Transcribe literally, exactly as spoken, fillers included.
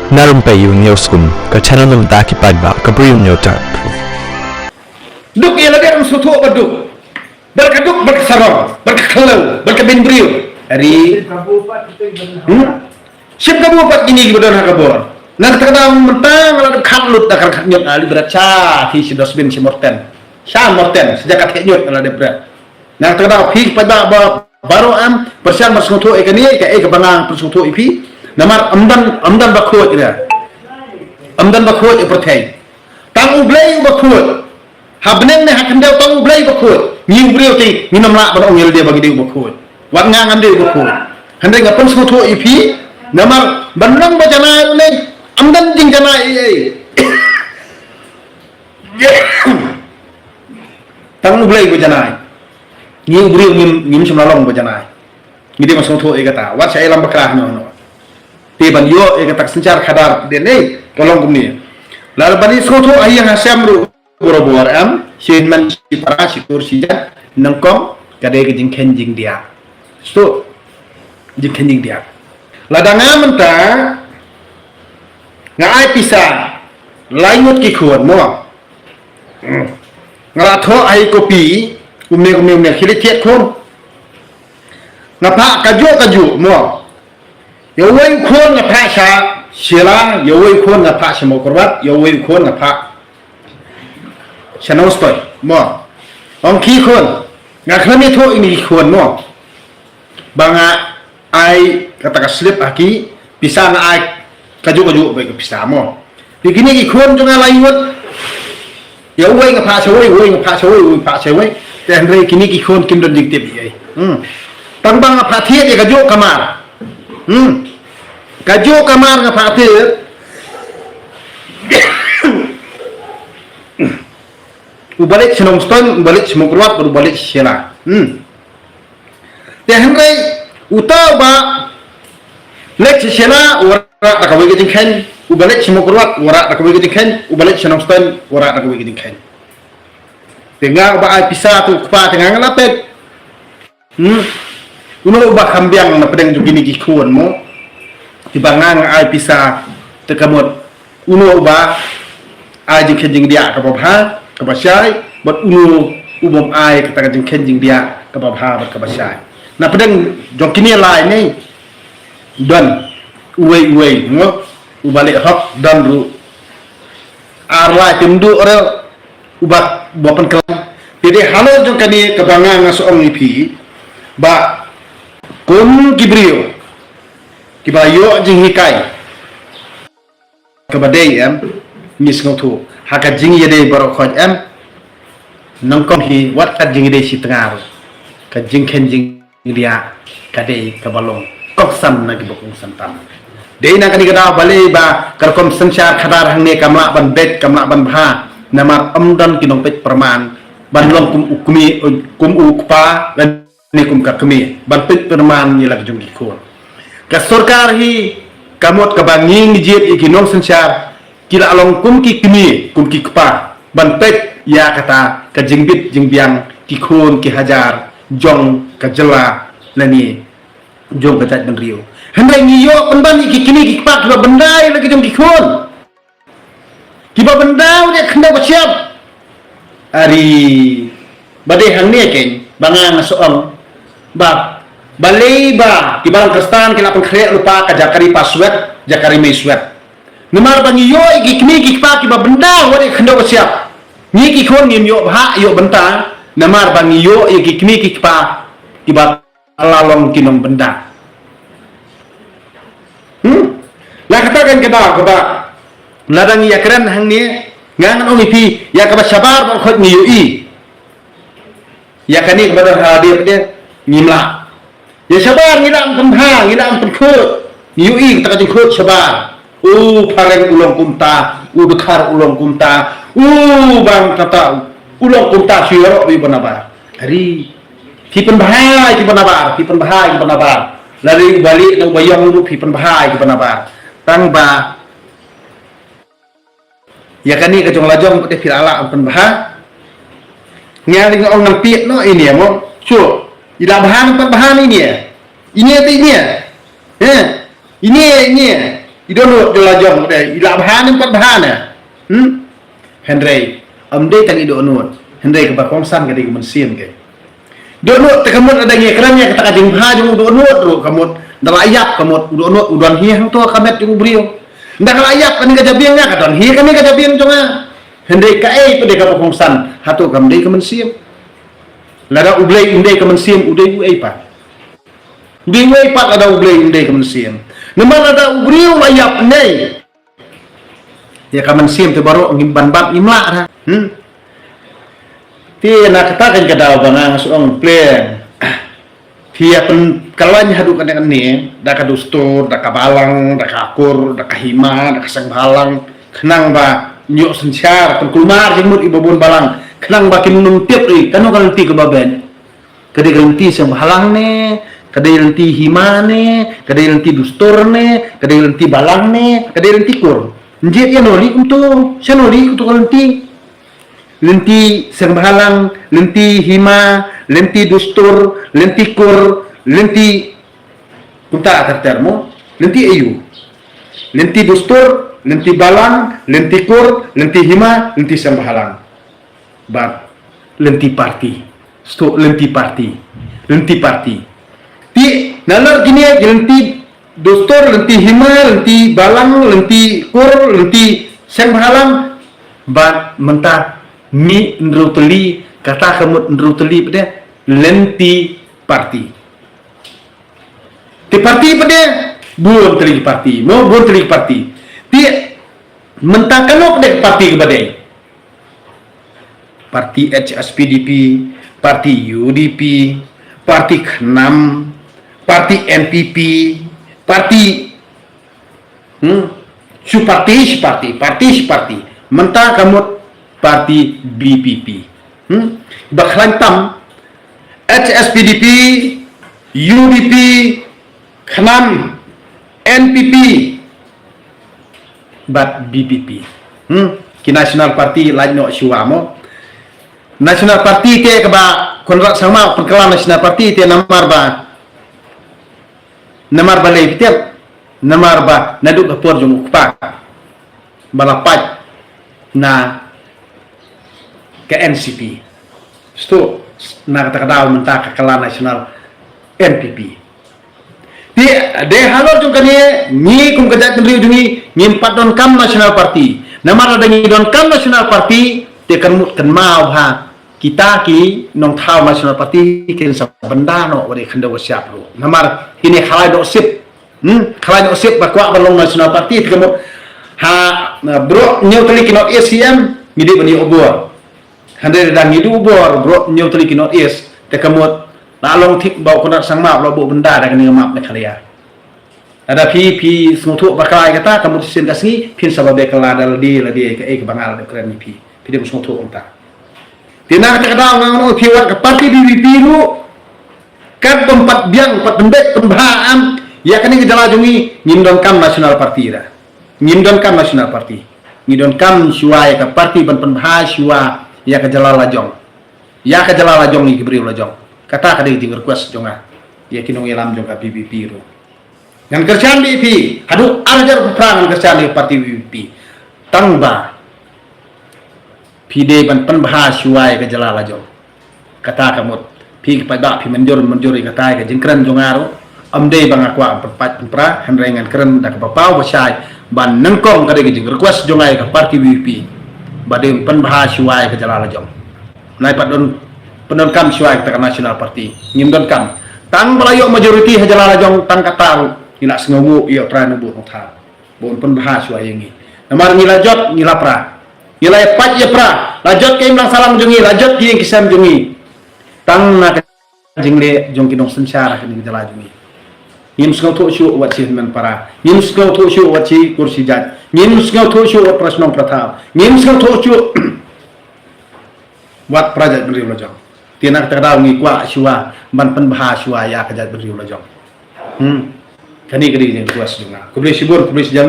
Na Rympei U News Kum, ka channel na bynta ki paidbah ka briew nyotar. Duk ïa lade ruh sngewthuh ba duk. Bad ka duk, bad ka sarong, bad ka khlaw, bad ka bynbriew. Ari. Hmm? Shim kabu pat kine kiba don ha ka bor. Na kata ka daw mynta nga la dep khat lut da ka khat ñiut, ah, li bret sha, ki shi dustbin shi morten. Sha morten, shi jaka khat ñiut nga la dep bret. Na kata ka daw phi pat ba, ba, baroh em pyrshang ba sngewthuh ïa kane, kaei kaba nga pynsngewthuh ïa phi. Namar ym don, ym don ba khuid ïa. Ym don ba khuid ïa pyrthei. Tang U Blei uba khuid. Ha bneng ne ha khyndew tang U Blei uba khuid. Ngi u briew te ngin ym lah ban ong ïa lade ba ngi dei uba khuid. Wat nga ngam dei uba khuid. Hynrei nga pynsngewthuh ïa phi, namar ban long ba janai ruh ne, ym don jingjanai ei ei. Tang U Blei ba janai. Ngi u briew ngim, ngim shym la long ba janai. Ngi dei ban sngewthuh ïa kata. Wat sha ïalam bakla hano hano. Te ban ïoh ïa kata ka synshar khadar de ne, ka long kumne. Lada ban ïa sngewthuh ha ïing ha sem ruh barabor em, shin man shi para shi kur shi jait, nyngkong ka dei ka jingkheiñ jingdiah. Stu, jingkheiñ jingdiah. Lada nga mynta nga ai pisa lai ngut ki khun mo. Hmm. Nga la thoh ai kopi, kumne kumne kumne, khie leit thied khun. Nga phah kajuh kajuh mo. Ïa uwei u khun nga phah sha Shella, ïa uwei u khun nga phah sha Mawkyrwat, ïa uwei u khun nga phah sha Nongstoiñ mo. Ong ki khun, nga khlem ïathuh ïa ki khun mo. Ba nga ai kata ka slip ha ki, pisa nga ai kajuh kajuh beit ka pisa mo. Te kine ki khun jong nga lai ngut. Ïa uwei nga phah sha uwei, uwei nga phah sha uwei, uwei phah sha uwei. Te hynrei kine ki khun kim don jingtip ei ei. Hmm. Tang ba nga phah thied ïa kajuh ka mar. Hmm. Kajuh ka mar nga phah thied. Uba leit sha Nongstoiñ, uba leit sha Mawkyrwat, uba leit sha Shella. Hmm. Te hynrei uta uba leit sha Shella u rah da kawei ka jingkheiñ, uba leit sha Mawkyrwat u rah da kawei ka jingkheiñ, uba leit sha Nongstoiñ u rah da kawei ka jingkheiñ. Te nga uba ai pisa tu kpa te nga nga la peit. Hmm. Uno uba kham biang na pdeng jong kine ki khun mo. Kiba nga nga ai pisa te ka mut uno uba ai jingkheiñ jingdiah kaba bha, kaba shai, bad uno u bym ai kata ka jingkheiñ jingdiah kaba bha bad kaba shai. Na pdeng jong kine lai ne don uwei uwei, mo, uba leh hok don ruh. Ar lai tim duh re uba, uba pynkylla. Te dei halor jong kane kaba nga nga sa ong ïa phi ba kum ki briew kiba ïoh jinghikai. Kaba dei em, ngi sngewthuh ha ka jingïadei baroh khoit em. Nyngkong hi wat kat jingïadei shi tnga ruh, ka jingkheiñ jingdiah ka dei kaba long kongsan na kiba kongsan tam. Dei na kane ka daw balei ba ka rukom synshar khadar hangne kam lah ban beit, kam lah ban bha, namar ym don ki nongpeit pyrman ban long kum u kmie, kum u kpa, ne kum ka kmie ban peit pyrman ïa la ka jong ki khun. Ka sorkar hi ka mut kaba ngi ngi jied ïa ki nongsynshar ki la long kum ki kmie kum ki kpa ban peit ïa kata ka jingbit jingbiang ki khun ki hajar jong ka jylla lane jong ka jaitbynriew. Hynrei ngi ïoh pynban ïa ki kmie ki kpa kiba bynda ïa la ka jong ki khun. Kiba bynda ïa khyndew ka shyiap. Ari, ba dei hangne keiñ ba nga nga sa ong ba balei ba kiba long Khristan ki la pynkhreh lypa ka jaka ri pa swet, jaka ri mei swet. Namar ba ngi ïoh ïa ki kmie ki kpa kiba bynda wat ïa khyndew ka shyiap. Ngi ki khun ngim ïoh bha ïoh bynta namar ba ngi ïoh ïa ki kmie ki kpa kiba la long ki nongbynda. Hmm? La kata kan ka daw kaba la dang ïakren hangne, nga ngan ong ïa phi ïa kaba shabar ba khot ngi ïohi. Ïa kane kaba don ha dei dei ngim lah. Ïa shabar ngi lah pynbha, ngi lah pynkhuid. Ngi ïohi kata ka jingkhuid shabar. U phareng u long kumta, u dkhar u long kumta, u bang kata u long kumta shu ïaroh ïa u ba nabar. Ari, phi pynbha ïa ki ba nabar, phi pynbha ïa ki ba nabar. Lada u ba lieh na u ba ïong ruh phi pynbha ïa ki ba nabar. Tang ba ïa kane ka jong la jong phi lah lah pynbha. Nga ring ong nang piet noh ine mo. Shu. I la bha nang pynbha ine. Ine te ine. Eh, ine, ine. I dohnud jong la jong, i lah bha ne em pat bha ne. Hmm? Hynrei ym dei tang i dohnud, hynrei kaba kongsan ka dei ka mynsiem ka. Dohnud te ka mut lada ngi kren ïa kata ka jingbha jong u dohnud ruh ka mut, da la ïap ka mut u dohnud u don hi hangto ka met jong u briew. Da ka la ïap kane ka jabieng, ka don hi kane ka jabieng jong nga. Hynrei kaei pat dei kaba kongsan, hato kam dei ka mynsiem? Lada U Blei um dei ka mynsiem, u dei uei pat? U dei uei pat lada U Blei um dei ka mynsiem? Namar lada u briew la ïap ne ïa ka mynsiem te baroh ngim ban bat ngim lah ra. Hmm? Te na kata kan ka daw ba nga nga shu ong pleng. Phi ïa pynkylla haduh kane kane da ka dustur, da ka balang, da ka kur, da ka hima, da ka seng bhalang, khnang ba ïoh synshar, pynkulmar jingmut i ba bun balang, khnang ba kin nym tip ri kano ka lynti kaba beit. Ka dei ka lynti seng bhalang ne, ka dei lynti hima ne, ka dei lynti dustur ne, ka dei lynti balang ne, ka dei lynti kur. Njied ïa no lih kumto, sha no lih kumto ka lynti. Lynti seng bhalang, lynti hima, lynti dustur, lynti kur, lynti kumta ter ter mo, lynti aïu? Lynti dustur, lynti balang, lynti kur, lynti hima, lynti seng bhalang. Bad lynti parti. Stok lynti parti. Lynti parti. Te nalor kine ki lynti dustur, lynti hima, lynti balang, lynti kur, lynti seng bhalang. Bad mynta mih hynriew tylli, kata ka mut hynriew tylli pat de lynti parti. Te parti pat de bun tylli ki parti, mo, bun tylli ki parti. Te mynta kano ka dei ka parti kaba dei? Parti H S P D P, parti U D P, parti KHNAM, parti N P P, parti, hmm, shu parti, shu parti, parti, shu parti. Mynta ka mut parti V P P. Hmm? Ba khlaiñ tam, H S P D P, U D P, KHNAM, N P P, bad V P P. Hmm? Ki National Party lait noh shuwa mo. National Party te kaba Conrad Sangma pynkylla National Party te namar ba, namar ba lei phi tip, namar ba naduh ka por jong u kpa ba la pait na ka N C P. Stok na kata ka daw mynta ka kylla National N P P. Te dei halor jong kane ngi kum ka jaitbynriew jong ngi ngim pat donkam National Party. Namar lada ngi donkam National Party te kan mut kynmaw bha kita ki nongthaw National Party kin sa bynda noh wat ïa khyndew ka shyiap ruh. Namar kine khalai doh sip. Hmm, khlaiñ noh sip ba kwah ban long National Party te ka mut ha, na, baroh hynñiew tylli ki North East C M ngi dei ban ïoh bor. Hynrei lada ngi duh bor baroh hynñiew tylli ki North East te ka mut la long thik ba u Conrad Sangma la buh bynda da kane ka map Meghalaya. Lada phi, phi sngewthuh ba khlaiñ kata ka mut shisien ka sngi phin sa ba beh kylla da lade lade kaei kaba nga la dep kren ïa phi. Phi dei ban sngewthuh kumta. Te na kata ka daw nga ong ïa phi wat ka party V P P ruh kat bym pat biang, pat pynbeit pynbha am ïa kane ka jylla jong ngi, ngim donkam National Party ra. Ngim donkam National Party. Ngi donkam shuwa ïa ka party ban pynbha shuwa ïa ka jylla la jong. Ïa ka jylla la jong, ïa ki briew la jong. Kata ka dei ka jingrequest jong nga ïa ki nongïalam jong ka V P P ruh. Ngan kyrshan beit ïa phi, haduh ar hajar phra ngan kyrshan ïa ka party V P P. Tang ba phi dei ban pynbha shuwa ïa ka jylla la jong. Kata ka mut phi ki paidbah phi mynjur mynjur ïa kata ïa ka jingkren jong nga ruh. Ym dei ba nga kwah pynpait pynpra, hynrei ngan kren da kaba paw ba shai ba nyngkong ka dei ka jingrequest jong nga ïa ka party V P P ba dei ban pynbha shuwa ïa ka jylla la jong. Nai pat don pyndonkam shuwa ïa kata ka National Party. Ngim donkam. Tang ba la ïoh majority ha jylla la jong tang kata ruh ngi la sngewnguh ïa u Trai Nongbuh Nongthaw. Bun pynbha shuwa ïa ngi. Namar ngi la jot, ngi la pra. Ngi la ïa pait ïa pra. La jot ka imlang sahlang jong ngi, la jot ki ïing ki sem jong ngi. Tang na ka jingleh jong ki nongsynshar ha kane ka jylla jong ngi. Ngim sngewthuh shuh wat shi hynmen para. Ngim sngewthuh shuh wat shi kur shi jait. Ngim sngewthuh shuh wat para shnong para thaw. Ngim sngewthuh shuh wat para jaitbynriew la jong. Te na kata ka daw ngi kwah shuwa ban pynbha shuwa ïa ka jaitbynriew la jong. Hmm. Kane ka dei ka jingrequest jong nga. Khublei shibun, khublei shijan.